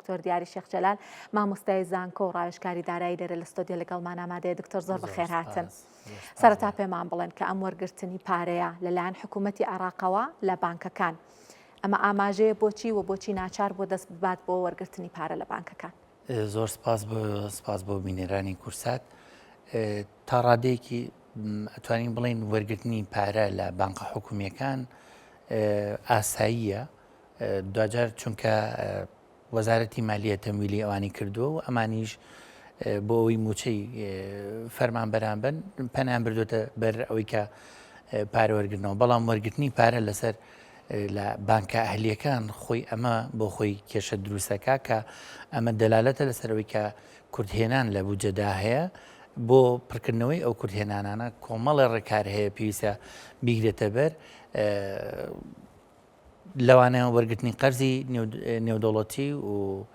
دکتۆر دیاری شێخ جەلال مامۆستای زانکۆ و ڕاوێژکاری دارایی لێرە لە ستۆدیۆ لەگەڵمان ئامادەیە. دکتۆر زۆر بەخێرهاتن. سەرەتا پێمان بڵێن کە ئەم وەرگرتنی پارەیە لەلایەن حکوومەتی عێراقەوە لە بانکەکان ئەمە ئاماژەیە بۆچی و بۆچی ناچار بۆ دەست ببات بۆ وەرگرتنی پارە لە بانکەکان؟ زۆر سپاس بۆ سپاس بۆ بینەرانی کورسات تا ڕادەیەکی ئەتوانین بڵین وەرگرتنی پارە لە بانقە حکومیەکان ئاساییە دواجار چونکە وەزارەتی مالیە تەمویلی ئەوانی کردووە و ئەمانیش بۆ ئەوەی مووچەی فەرمانبەران بن پەنایان بردوێتە بەر ئەوەی کە پارە وەرگرنەوە بەڵام وەرگرتنی پارە لەسەر لە بانکە ئەهلیەکان خۆی ئەمە بۆ خۆی کێشە دروستەکە کە ئەمە دەلالەتە لەسەرەوەی کە کورتهێنان لە بودجەدا هەیە بۆ پڕکردنەوەی ئەو کورتهێنانانە کۆمەڵێ ڕێکار هەیە پێویستە بیگرێتە بەر لەوانە وەرگرتنی قەرزی نێودەوڵەتی و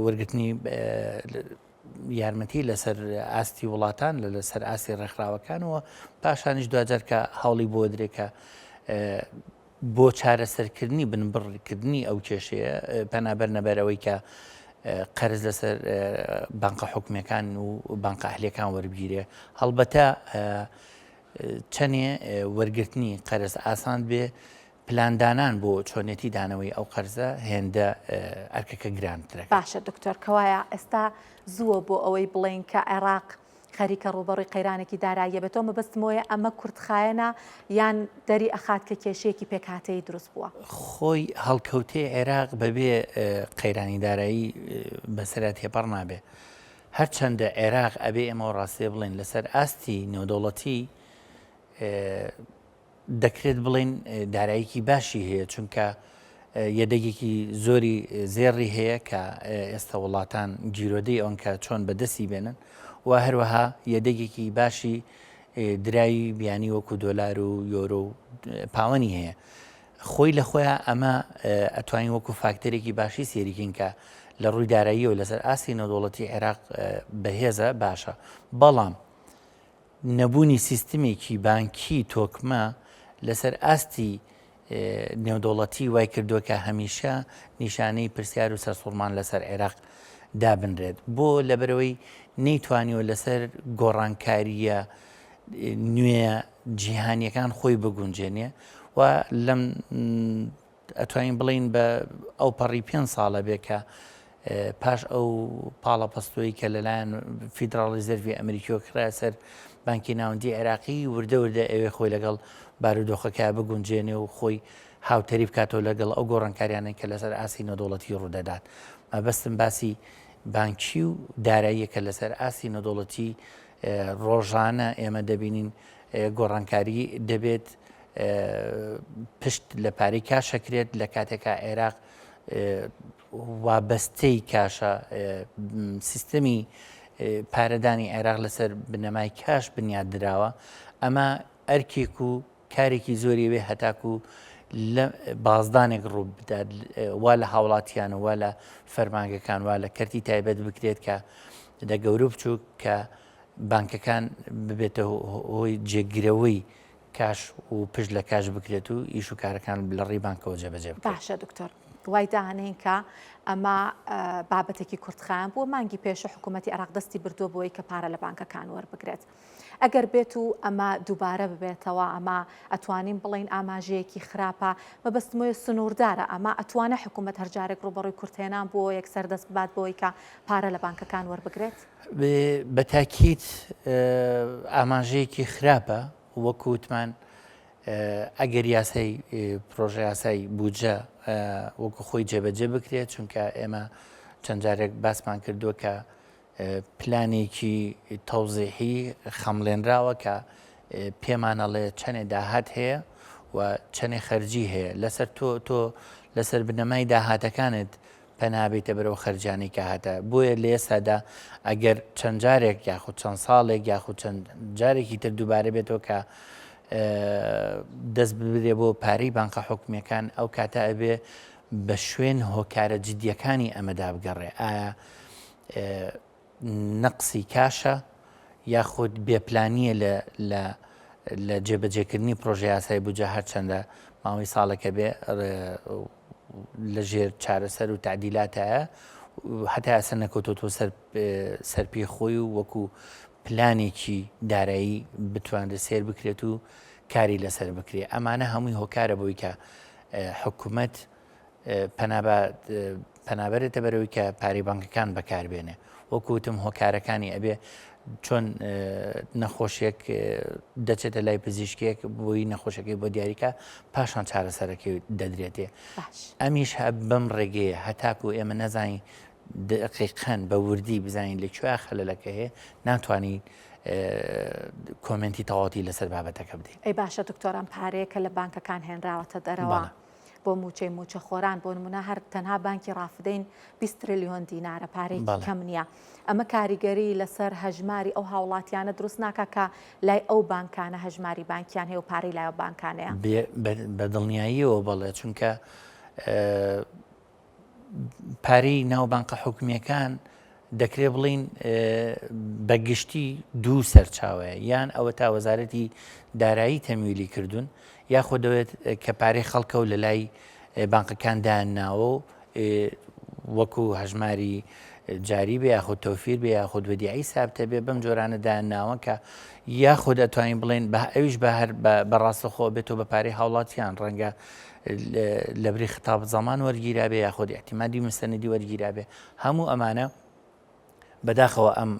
وەرگرتنی یارمەتی لەسەر ئاستی وڵاتان لە لەسەر ئاستی ڕێکخراوەکان و پاشانیش دواجار کە هەوڵی بۆ درێ کە بۆ چارەسەرکردنی بنبڕکردنی ئەو کێشەیە پەنابەر نەبەرەوەی کە قەرز لەسەر بانقە حکومیەکان و بانقە ئەهلیەکان وەربگیرێ هەڵبەتە چەنێ وەرگرتنی قەرز ئاسان بێ، پلاندانان بۆ چۆنێتی دانەوەی ئەو قەرزە هێندە ئەرکەکە گرانترەکات. باشە دکتۆر کەوایە ئێستا زووە بۆ ئەوەی بڵێین کە عێراق خەریکە ڕووبەڕووی قەیرانێکی داراییە بێتەوە مەبەستم ئەوەیە ئەمە کورتخایەنە یان دەری ئەخات کە کێشەیەکی پێکهاتەیی دروست بووە؟ خۆی هەڵکەوتەی عێراق بەبێ قەیرانی دارایی بەسەرا تێپەڕ نابێ. هەرچەندە عێراق ئەبێ ئێمە ڕاستێ بڵێن لەسەر ئاستی نێودەوڵەتی دەکرێت بڵێن دارایەکی باشی هەیە چونکە یەدەگێکی زۆری زێڕی هەیە کە ئێستا وڵاتان گیرۆدەی ئەوەن کە چۆن بەدەستی بێنن و هەروەها یەدەگێکی باشی دراوی بیانی وەکو دۆلار و یۆرۆ و پاوەنی هەیە خۆی لە خۆیا ئەمە ئەتوانین وەکو فاکتەرێکی باشی سێریکەین کە لە ڕووی داراییەوە لەسەر ئاستی نێودەوڵەتی عێراق بەهێزە باشە بەڵام نەبوونی سیستمێکی بانکی تۆکمە لەسەر ئاستی نێودەوڵەتی وای کردووە کە هەمیشە نیشانەی پرسیار و سەرسوڕمان لەسەر عێراق دابنرێت بۆ لەبەرەوەی نەیتوانیوە لەسەر گۆڕانکارییە نوێ جیهانیەکان خۆی بگونجێنێ و لەم ئەتوانین بڵین بە ئەو پەڕی پێ ساڵە بێ کە پاش ئەو پاڵەپەستۆی کە لەلایەن فیدراڵ ریزەرڤی ئەمریکیەوە کرا سەر بانکی ناوەندی عێراقی وردە وردە ئەوێ خۆی لەگەڵ بارودۆخەکە بگونجێنێ و خۆی هاوتەری بکاتەوە لەگەڵ ئەو گۆڕانکاریانەی کە لەسەر ئاستی نێودەوڵەتی ڕوودەدات مەبەستم باسی بانکی و داراییە کە لەسەر ئاستی نێودەوڵەتی ڕۆژانە ئێمە دەبینین گۆڕانکاری دەبێت پشت لە پارەی کاشەکرێت لە کاتێکا عێراق وابەستەی کاشە سیستەمی پارەدانی عێراق لەسەر بنەمای کاش بنیاد دراوە ئەمە ئەرکێک و کارێکی زۆری وێ هەتاکو لە بازدانێک ڕوو بدات وا لە هاوڵاتیان و وا لە فەرمانگەکان وا لە کەرتی تایبەت بکرێت کە لە گەورە بچووک کە بانکەکان ببێتە هۆی جێگرەوەی کاش و پشت لە کاش بکرێت و ئیش و کارەکان لە ڕێی بانکەوە جێبەجێ بکرێت. باشە دکتۆر وای دانێین کە ئەمە بابەتێکی کورتخایەن بووە مانگی پێشوو حکوومەتی عێراق دەستی بردووە بۆی کە پارە لە بانکەکان وەربگرێت ئەگەر بێت و ئەمە دووبارە ببێتەوە ئەمە ئەتوانین بڵین ئاماژەیەکی خراپە مەبەستمەوە سنووردارە ئەمە ئەتوانە حکوومەت هەر جارێک ڕووبەڕووی کورتهێنان بووە یەکسەر دەست ببات بۆی کە پارە لە بانکەکان وەربگرێت؟ بە تاکید ئاماژەیەکی خراپە وەکو وتمان ئەگەر یاسای پرۆژە یاسای بودجە وەکو خۆی جێبەجێ بکرێت چونکە ئێمە چەند جارێک باسمان کردووە کە پلانێکی تەوزیحی خەمڵێنراوە کە پێمانەڵێ چەنێ داهات هەیە و چەنێ خەرجی هەیە لەسەر تۆ تۆ لەسەر بنەمای داهاتەکانت پەنا بیتە بەر ئەو خەرجیانەی کە هەتە، بۆیە لە ئێستادا ئەگەر چەند جارێک یاخود چەند ساڵێک یاخود چەند جارێکی تر دووبارە بێتەوە کە دەست ببرێ بۆ پارەی بانقە حکومیەکان ئەو کاتە ئەبێ بە شوێن هۆکارە جدیەکانی ئەمەدا بگەڕێ ئایا نەقسی کاشە یاخود بێپلانییە لە لە لە جێبەجێکردنی پرۆژە یاسای بودجە هەرچەندە ماوەی ساڵێکە بێ لە ژێر چارەسەر و تعدیلاتایە و هەتا ئێستا نەکەوتۆتەوە سەر سەرپێی خۆی و وەکو پلانێکی دارایی بتوانرێت سێر بکرێت و کاری لەسەر بکرێت ئەمانە هەمووی هۆکارە بۆی کە حکومەت پەنابەرێتە بەرەوەی کە پارەی بانکەکان بەکاربێنێ وەکو وتم هۆکارەکانی ئەبێ چۆن نەخۆشیێک دەچێتە لای پزیشکێک بۆی نەخۆشەکەی بۆ دیاریکە پاشان چارەسەرەکەی دەدرێتێ ئەمیش بەم ڕێگەیە هەتاکو ئێمە نەزانین دقیقەن بە وردی بزانین لە کوێ خەلەلەکە هەیە ناتوانین comment ی تەواوەتی لەسەر بابەتەکە بدەین. ئەی باشە دکتۆر ئەم پارەیە کە لە بانکەکان هێنراوەتە دەرەوە بۆ مووچەی مووچەخۆران بۆ نمونە هەر تەنها بانکی ڕافدەین 20 تریلیۆن دینارە پارەیەکی کەم نییە ئەمە کاریگەری لەسەر هەژماری ئەو هاوڵاتیانە دروست ناکا کە لای ئەو بانکانە هەژماری بانکیان هەیە و پارەی لای ئەو بانکانەیە؟ بە دڵنیاییەوە بەڵێ چونکە پارەی ناو بانقە حکومییەکان دەکرێ بڵین بە گشتی دوو سەرچاوەیە یان ئەوە تا وەزارەتی دارایی تەمویلی کردوون یاخۆ دەوێت کە پارەی خەڵکە و لە لای بانقەکان دایان ناوە و وەکو هەژماری جاری بێ یاخود تەوفیر بێ یاخود وەدیعی سابتە بێ بەم جۆرانە دایان ناوە کە یاخود ئەتوانین بڵێن بە ئەویش بە هەر بە ڕاستەخۆ بێتەوە بە پارەی هاوڵاتیان ڕەنگە لەبری خطاب ضمان وەرگیرابێ یاخود اعتمادی مستندی وەرگیرابێ هەموو ئەمانە بەداخەوە ئەم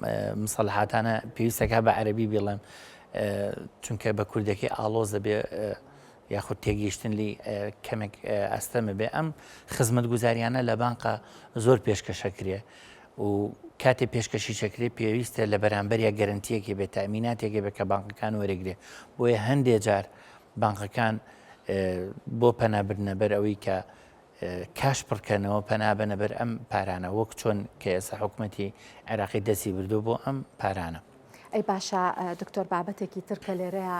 مسەلحاتانە پێویستەکە بە عەربی بڵێم چونکە بە کوردەکەی ئاڵۆز دەبێ یاخود تێگەیشتن لی کەمێک ئەستەمە بێ ئەم خزمەت گوزاریانە لە بانقا زۆر پێشکەشەکرێ و کاتێ پێشکەشی چەکرێ پێویستە لە بەرامبەریا گەرنتیەکی بێت تامیناتێکی بێ کە بانقەکان وەرەگرێ بۆیە هەندێ جار بانقەکان بۆ پەنابردنە بەر ئەوەی کە کاش پڕکەنەوە پەنابەنە بەر ئەم پارانە وەک چۆن کە ئێستا حکومەتی عێراقی دەستی بردووە بۆ ئەم پارانە. ئەی باشە دکتۆر بابەتێکی تر کە لێرەیە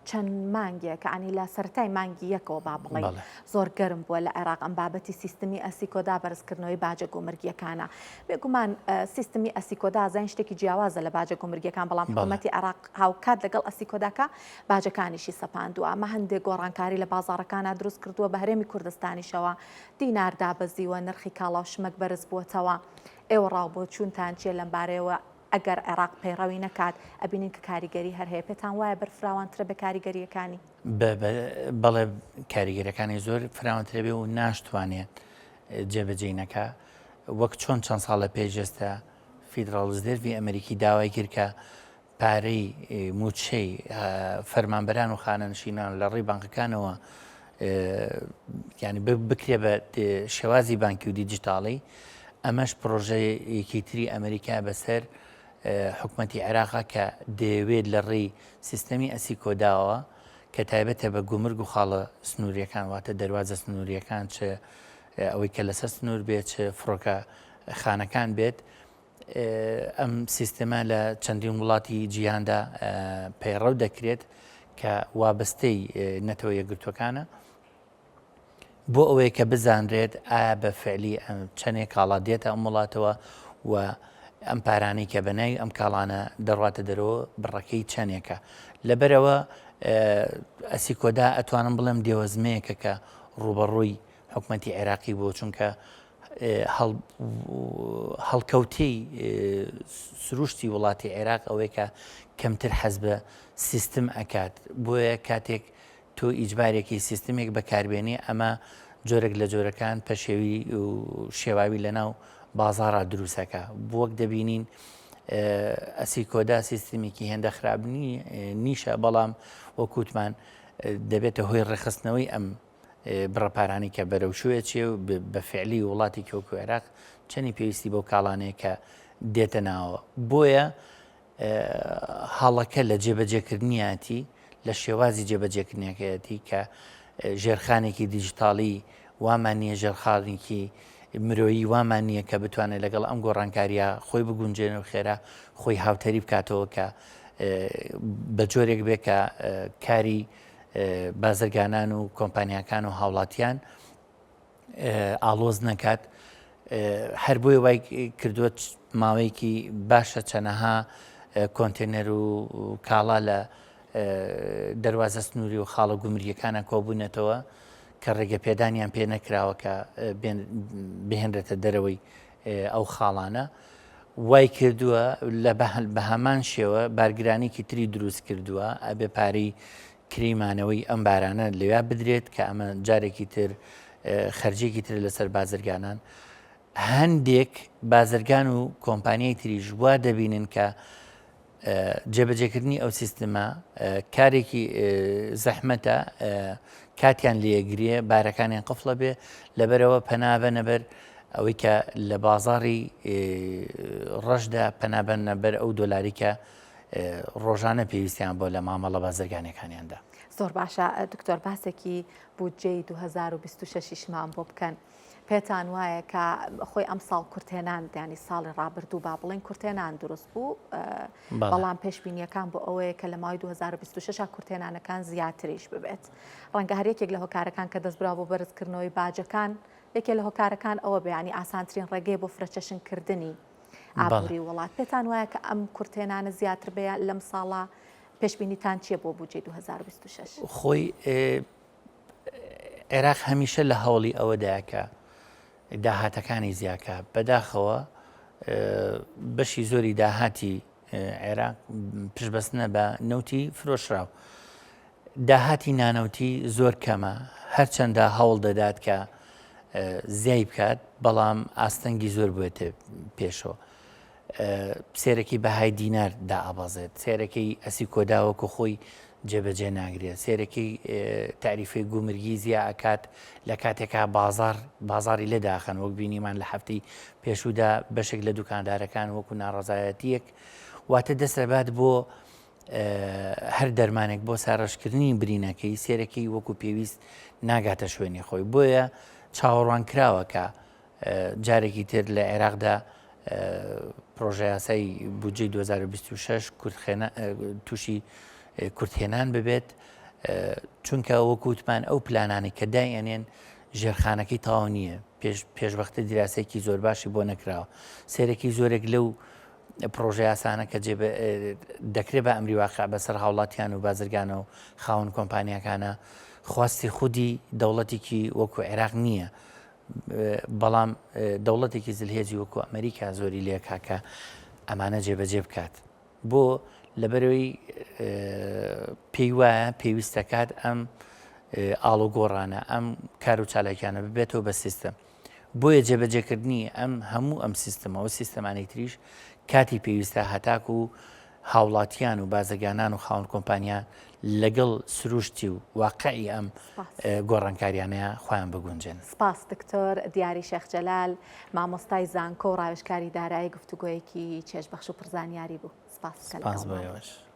چەند مانگێک عنی لە سەرەتای مانگی یەکەوە با بڵێین زۆر گەرم بووە لە عێراق ئەم بابەتی سیستمی ئەسیکۆدا بەرزکردنەوەی باجە گومرگیەکانە بێگومان سیستمی ئەسیکۆدا زین شتێکی جیاوازە لە باجە گومرگیەکان بەڵام حکوومەتی عێراق هاوکات لەگەڵ ئەسیکۆداکە باجەکانیشی سەپاندووە، ئەمە هەندێک گۆڕانکاری لە بازاڕەکانا دروست کردووە، بە هەرێمی کوردستانیشەوە دینار دابەزیوە، نرخی کاڵا و شمەک بەرزبووەتەوە، ئێوە ڕاوبۆچوونتان چییە لەمبارەیەوە، ئەگەر عێراق پەیڕەوی نەکات ئەبینین کە کاریگەری هەر هەیە، پێتان وایە بەرفراوانترە بێ کاریگەرییەکانی؟ بەڵێ کاریگەریەکانی زۆر فراوانترە بێ و ناشتوانێت جێبەجێی نەکا، وەک چۆن چەند ساڵە پێش ئێستا فیدراڵ رزێرڤی ئەمریکی داوای کرد کە پارەی مووچەی فەرمانبەران و خانەنشینان لە ڕێی بانقەکانەوە ینی بکرێ بە شێوازی بانکی و دیجیتاڵی ئەمەش پرۆژەیەکی تری ئەمریکا بەسەر حکوومەتتی عێراقا کە دەیەوێت لە ڕێی سیستەمی ئەسیکۆداوە کە تایبەتە بە گومرگ و خاڵە سنووریەکان واتە دەواازە سنووریەکان چ ئەوەی کە لەسەر سنوور بێت چ فڕۆکە خانەکان بێت ئەم سیستەمە لە چەندین وڵاتی جیهاندا پەیڕەو دەکرێت کە وابەستەی نەتەوە یەکگرتووەکانە بۆ ئەوەیە کە بزانرێت ئایا بە فعلی چەندێک کاڵا دێتە ئەم وڵاتەوە و ئەم پارانەی کە بە ناوی ئەم کاڵانە دەڕاتە دەرەوە بڕەکەی چەندێکە لەبەرەوە ئەسیکۆدا ئەتوانم بڵێم دێوەزمەیەکە کە ڕوبەڕووی حکومەتی عێراقی بۆ چونکە هەڵکەوتەی سروشتی وڵاتی عێراق ئەوەیە کە کەمتر حەز بە سیستم ئەکات بۆیە کاتێک تۆ ئیجبارێکی سیستمێک بەکاربێنی ئەمە جۆرێک لە جۆرەکان پەشێوی و شێواوی لەناو بازاڕا دروستەکە وەک دەبینین ئەسیکۆدا سیستمێکی هێندە خراپ نیشە بەڵام وەکوتمان دەبێتە هۆی ڕێخستنەوەی ئەم بڕە پارانەی کە بەرەو کوێ ئەچێ و بە فعلی وڵاتێکی وەکو عێراق چەنی پێویستی بەو کاڵانەیە کە دێتە ناوە بۆیە هەڵەکە لە جێبەجێکردنیاتی لە شێوازی جێبەجێکردنەکەیەتی کە ژێرخانێکی دیجیتاڵی وامان نییە ژێرخانێکی مرۆیی وامان نییە کە بتوانێت لەگەڵ ئەم گۆڕانکاریە خۆی بگونجێنێ و خێرا خۆی هاوتەری بکاتەوە کە بە جۆرێک بێ کە کاری بازرگانان و کۆمپانیاکان و هاوڵاتیان ئاڵۆز نەکات هەر بۆیە وای کردووە ماوەیەکی باشە چەنەها کۆنتێنەر و کاڵا لە دەواازە سنووری و خاڵە گومرگەکانە کۆبوونەتەوە کە ڕێگە پێدانیان پێ نەکراوە کە بهێنرێتە دەرەوەی. ئەو خاڵانە وای کردووە لە بە هەمان شێوە بارگرانێکی تری دروست کردووە ئەبێ پارەی کرێی مانەوەی ئەم بارانە لەویا بدرێت کە ئەمە جارێکی تر خەرجێکی تر لەسەر بازرگانان هەندێک بازرگان و کۆمپانیای تریش وا دەبینن کە جێبەجێکردنی ئەو سیستمە کارێکی زەحمەتە کاتیان لێگرێ بارەکانیان قفڵە بێ لەبەرەوە پەنابەنە بەر ئەوەی کە لە بازاری ڕەشدا پەنابەنە بەر ئەو دۆلاری کە ڕۆژانە پێویستیان بۆ لە مامەڵە بازرگانەکانیاندا. زۆر باشە دکتۆر باسێکی بودجەی 2026 یشمان بۆ بکەن. پێتان وایە کە خۆی ئەمساڵ کورتهێنان یانی ساڵی ڕابردوو با بڵێن کورتهێنان دروست بوو بەڵام پێشبینیەکان بۆ ئەوەیە کە لە ماوەی 2026 کورتهێنانەکان زیاتریش ببێت ڕەنگە هەر یەکێک لە هۆکارەکان کە دەستبرا بۆ بەرزکردنەوەی باجەکان یەکێ لە هۆکارەکان ئەوە بیانی ئاسانترین ڕێگەی بۆ فرەچەشنکردنی ئابووری وڵات پێتان وایە کە ئەم کورتهێنانە زیاتر بێ لەم ساڵە پێشبینیتان چییە بۆ بودجەی 2026؟ خۆی عێراق هەمیشە لە هەوڵی ئەوەدایە کە داهاتەکانی زیاکە بەداخەوە بەشی زۆری داهاتی عێراق پشبەستنە بە نەوتی فرۆشراو داهاتی نانەوتی زۆر کەمە هەرچەندە هەوڵ دەدات کە زیای بکات بەڵام ئاستەنگی زۆر بێتە پێشەوە سێرەکی بەهای دینار دائەبەزێت، سێرەکەی ئەسیکۆدا وەکو خۆی جێبەجێ ناگرێت، سێرەکەی تاریفەی گومرگی زیا ئەکات لە کاتێکا بازار بازاری لێ داخەن وەک بینیمان لە هەفتەی پێشوودا بەشێک لە دوکاندارەکان وەکو ناڕەزایەتیەک واتە دەست ئەبات بۆ هەر دەرمانێک بۆ ساڕێژکردنی برینەکەی سێرەکەی وەکو پێویست ناگاتە شوێنی خۆی بۆیە چاوەڕوان کراوە کە جارێکی تر لە عێراقدا پرۆژەیاسای بودجەی 2026 تووشی کورتهێنان ببێت چونکە وەکوتمان ئەو پلانانەی کە دایئەنێن ژێرخانەکەی تەواو نییە پێش پێشوەختە دیراسێکی زۆر باشی بۆ نەکراوە سێرەکی زۆرێک لەو پرۆژە یاسانە کە جێ دەکرێت بە ئەمری واقع بەسەر هاوڵاتیان و بازرگانە و خاوەن کۆمپانیاکانە خواستی خودی دەوڵەتێکی وەکو عێراق نییە بەڵام دەوڵەتێکی زلهێزی وەکو ئەمریکا زۆری لێکا کە ئەمانە جێبەجێ بکات بۆ لەبەرەوەی پێی وایە پێویستەکات ئەم ئاڵوگۆڕانە ئەم کار و چالاکیانە ببێتەوە بە سیستم بۆیە جێبەجێکردنی ئەم هەموو ئەم سیستمەوە سیستەمانی تریش کاتی پێویستە هەتاکو هاوڵاتیان و بازرگانان و خاوەن کۆمپانیا لەگەڵ سروشتی و واقعی ئەم گۆڕانکاریانەیە خۆیان بگونجێن. سپاس دکتۆر دیاری شێخ جەلال، مامۆستای زانکۆ و ڕاوێژکاری دارایی گفتوگۆیەکی چێژبەخش و پڕزانیاری بوو. سپاس کە سپاس بۆ لەگەڵمان ئێوەش.